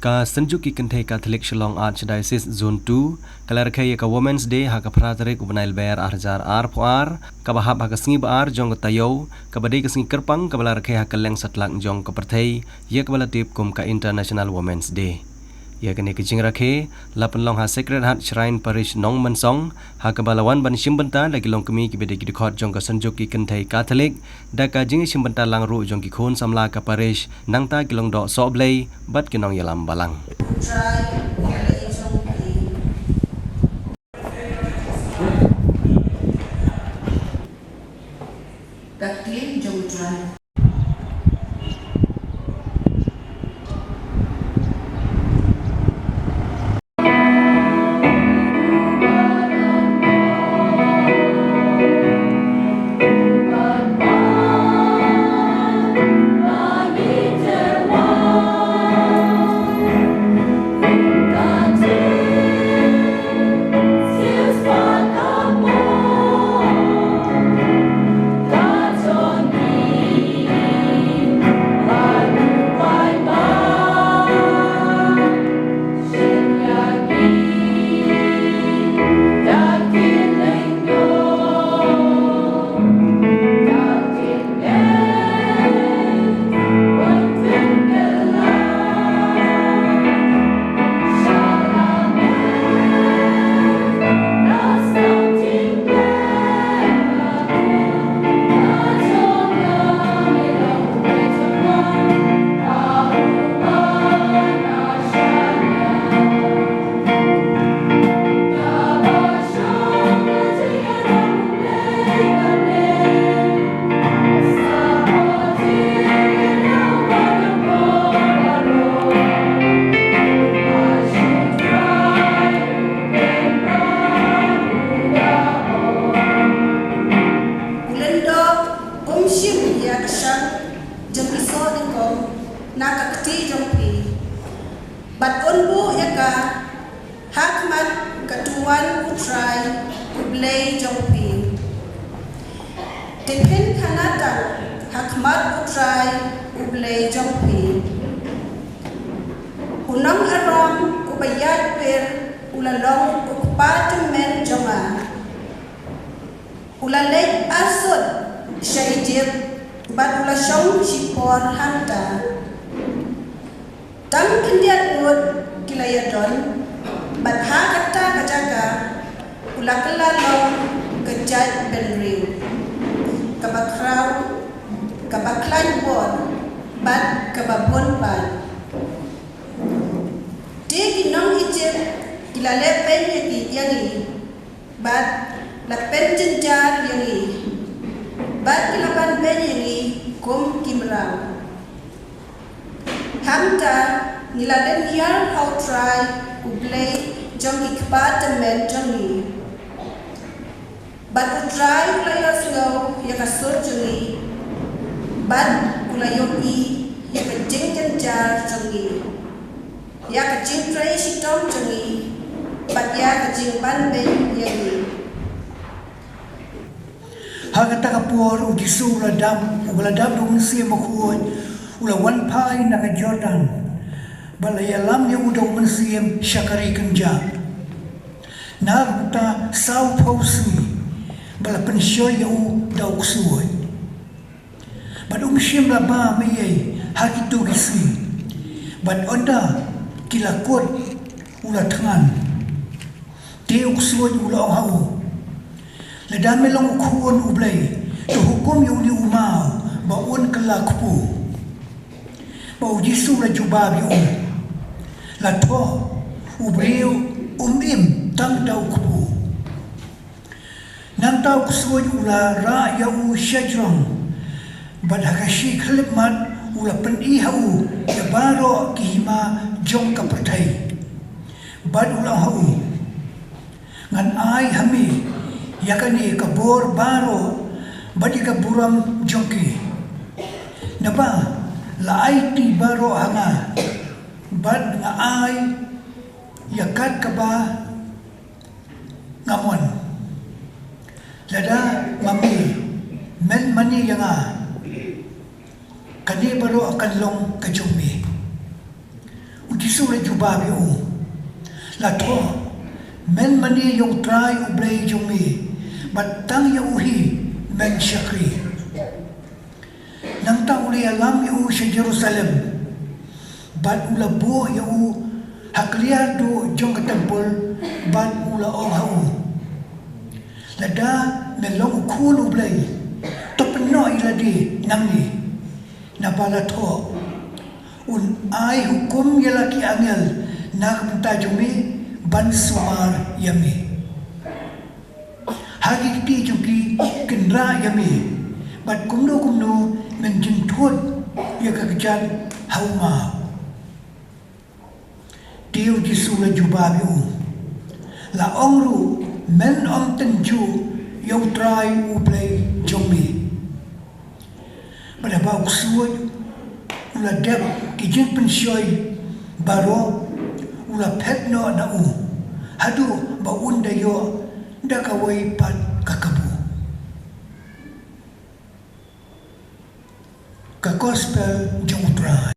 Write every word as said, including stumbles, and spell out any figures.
Ka Synjuk ki Kynthei Katholik Shillong Archdiocese Zone two ka la rakhe ïa ka Women's Day ha ka phra tarik u bnai Lber ar hajar arphew ar, kaba hap ha ka sngi ba ar jong ka taïew, kaba dei ka sngi kyrpang kaba la rakhe ha kylleng satlak jong ka pyrthei, ïa kaba la tip kum ka International Women's Day. Ïa kane ka jingrakhe la pynlong ha Sacred Heart Shrine Parish Nongmynsong, ha kaba la wan ban shim bynta da ki longkmie kiba dei ki dkhot jong ka Synjuk ki Kynthei Katholik, da ka jingshim bynta lang ruh jong ki khun samla ka parish, nangta ki lyngdoh sohblei bad ki nongïalam balang. Ka ktien jong U Trai. U lyngdoh um shim ïa ka shang jong ki soh nyngkong na ka kti jong phi, bad un buh ïa ka ha khmat ka tngan U Trai U Blei jong phi. Te phin khana tang ha khmat U Trai U Blei jong phi. U nong Aram uba ïaid pyrshah u la long u kpa tymmen jong nga. U la leit arsut sha Ijipt bad u la shong shipor hangta. Tang khyndiat ngut ki la ïadon, bad ha kata ka jaka u la kylla long ka jaitbynriew kaba khraw, kaba khlaiñ bor, bad kaba bun paid. Te ki nong Ijipt ki la leh beiñ ïa ngi, bad la pynjynjar ïa ngi, bad ki la ban beiñ ïa ngi kum ki mraw. Hangta ngi la lynñiar ha U Trai U Blei jong ki kpa tymmen jong ngi. Bad U Trai u la ïohsngew ïa ka sur jong ngi, bad u la ïohi ïa ka jingjynjar jong ngi, ïa ka jingtrei shitom jong ngi, bad ïa ka jingban beiñ ïa ngi. Ha kata ka por U Jisu u la dap, uba la dap da U Mynsiem Bakhuid, u la wan phai na ka Jordan, bad la ïalam ïa u da U Mynsiem sha ka ri kynjah. Na ka bynta sawphew sngi, bad la pynshoi ïa u da u ksuid. Bad um shym la bam ei ei ha kito ki sngi. Bad ynda ki la kut u la thngan. Te u ksuid u la ong ha u, lada me long u Khun U Blei, to hukum ïa une u maw ba un kylla kpu. Bad U Jisu u la jubab ïa u, la thoh, u briew um im tang da u kpu. Nangta u ksuid u la rah ïa u shajrong, bad ha ka shi khyllipmat u la pyni ha u ïa baroh ki hima jong ka pyrthei. Bad u la ong ha u, ngan ai ha me ïa kane ka bor baroh bad ïa ka burom jong ki. Naba la aiti baroh ha nga, bad nga ai ïa kat kaba nga mon. Lada ma me men mane ïa nga, kane baroh kan long ka jong me. U Jisu Jisu u la jubab ïa u, la thoh, men mane ïa U Trai U Blei jong me, bad tang ïa u hi men shakri. Nangta u la ïalam ïa u sha Jerusalem, bad u la buh ïa u ha ka liar duh jong ka templ, bad u la ong ha u, lada me long u Khun U Blei, to pynnoh ïa lade nangne, naba la thoh, un ai hukum ïa la ki angel na ka bynta jong me ban sumar ïa me. Ha ki kti jong ki kin rah ïa me, bad kumno kumno men jynthut ïa ka kjat ha u map. Te U Jisu u la jubab ïa u, la ong ruh, men ym tynjuh ïa U Trai U Blei jong me. Bad haba u ksuid u la dep ki jingpynshoi baroh, u la phet noh na u, haduh ba un da ïoh da kawei pat ka kabu. Ka Gospel jong U Trai.